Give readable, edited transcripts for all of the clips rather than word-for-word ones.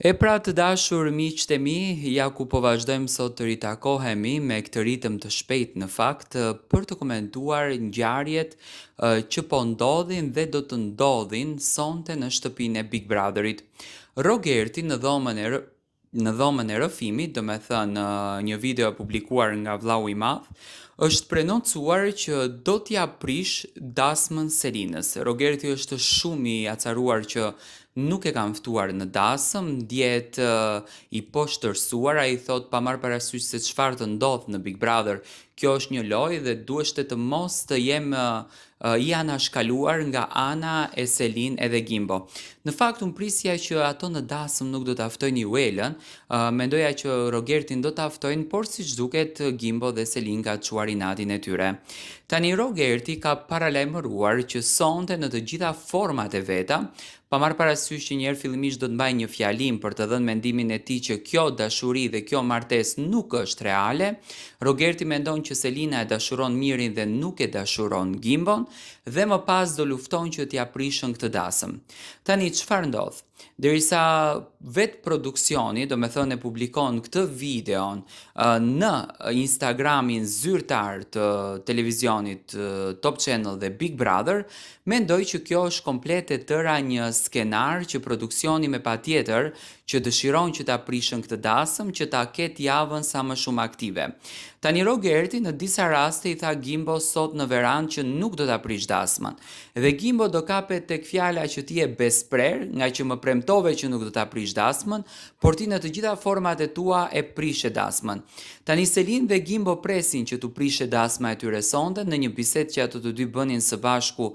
E pra të dashur miqtë e mi, ja ku po vazhdojmë sot të ritakohemi me këtë ritëm të shpejtë në fakt për të komentuar ngjarjet që po ndodhin dhe do të ndodhin sonte në shtëpinë e Big Brotherit. Rogerti në dhomën e në dhomën e rrëfimit, domethënë një video e publikuar nga Vllau i Madh, është prononcuar që do t'ia prish dasmën Selinës. Rogerti është shumë i acaruar që nuk e kanë ftuar në dasëm, ndjehet i poshtërsuar, ai thotë pa marrë parasysh se çfarë të ndodhë në Big Brother, kjo është një lojë dhe duheshte të mos të jem i anashkaluar nga ana e Selin edhe Gimbo. Në fakt unë prisja që ato në dasëm nuk do ta ftojnë Juelën, mendoja që Rogertin do ta ftojnë, por siç duket Gimbo dhe Selin ka çuar inatin e tyre. Tani Rogerti ka paralajmëruar që sonte në të gjitha format e veta, pa marrë parasysh që njëherë fillimisht do të mbajë një fjalim për të dhënë mendimin e tij që kjo dashuri dhe kjo martesë nuk është reale, Rogerti mendon që Selina e dashuron Mirin dhe nuk e dashuron Gimbon dhe më pas do lufton që t'ia prishën këtë dasëm. Tani çfarë ndodh? Derisa vetë produksioni, domethënë e publikon këtë videon në Instagramin zyrtar të televizionit Top Channel dhe Big Brother, mendoj që kjo është komplet e tëra një skenar që produksioni me patjetër që dëshiron që ta prishën këtë dasëm që ta ketë javën sa më shumë aktive. Tani Rogerti në disa raste i tha Gimbo sot në verandë që nuk do ta prish dasmën. Dhe Gimbo do kapet tek fjala që ti je besëprerë, ngaqë më premtove që nuk do ta prish dasmën, por ti në të gjitha format e tua e prishe dasmën. Tani Selin dhe Gimbo presin që t'u prishet dasma e tyre sonte, në një bisedë që ato të dy bënin së bashku,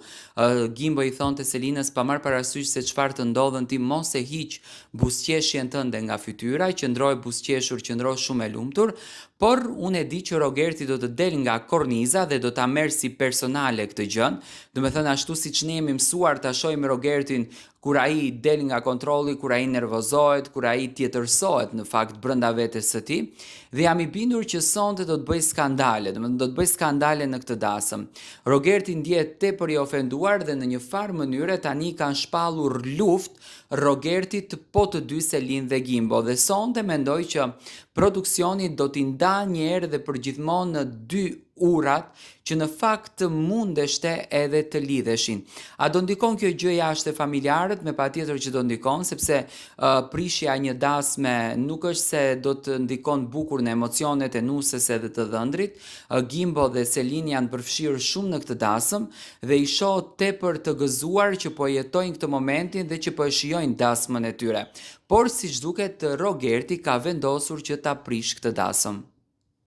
Gimbo i thonte Selinës pa marrë parasysh se çfarë të ndodhën ti mos e hiq buzëqeshjen tënde nga fytyra, qëndro e buzëqeshur, qëndro shumë e lumtur, por unë e di që Rogerti do të del nga korniza dhe do ta merr si personale këtë gjënë, domethënë ashtu siç ne jemi mësuar ta shohim Rogertin kur ai del nga kontrolli, kur ai nervozohet, kur ai tjetërsohet në fakt brenda vetes së tij, dhe jam i bindur që sonte do të bëjë skandale, domethënë do të bëjë skandale në këtë dasëm. Rogerti ndjehet tepër i ofenduar dhe në një farë mënyre tani kanë shpallur luftë Rogertit po të dy Selin dhe Gimbo dhe sonte mendoj që produksioni do t'i ndajë një herë dhe përgjithmonë në dy urat që në fakt mundeshte edhe të lidheshin. A do ndikon kjo gjë jashtë te familjarët? Me patjetër që do ndikon, sepse uh, prishja e një dasme nuk është se do të ndikon bukur në emocionet e nuses edhe të dhëndrit. Uh, Gimbo dhe Selin janë përfshirë shumë në këtë dasëm dhe i shoh tepër të gëzuar që po jetojnë këtë momentin dhe që po e shijojnë dasmën e tyre. Por siç duket Rogerti ka vendosur që ta prishë këtë dasëm.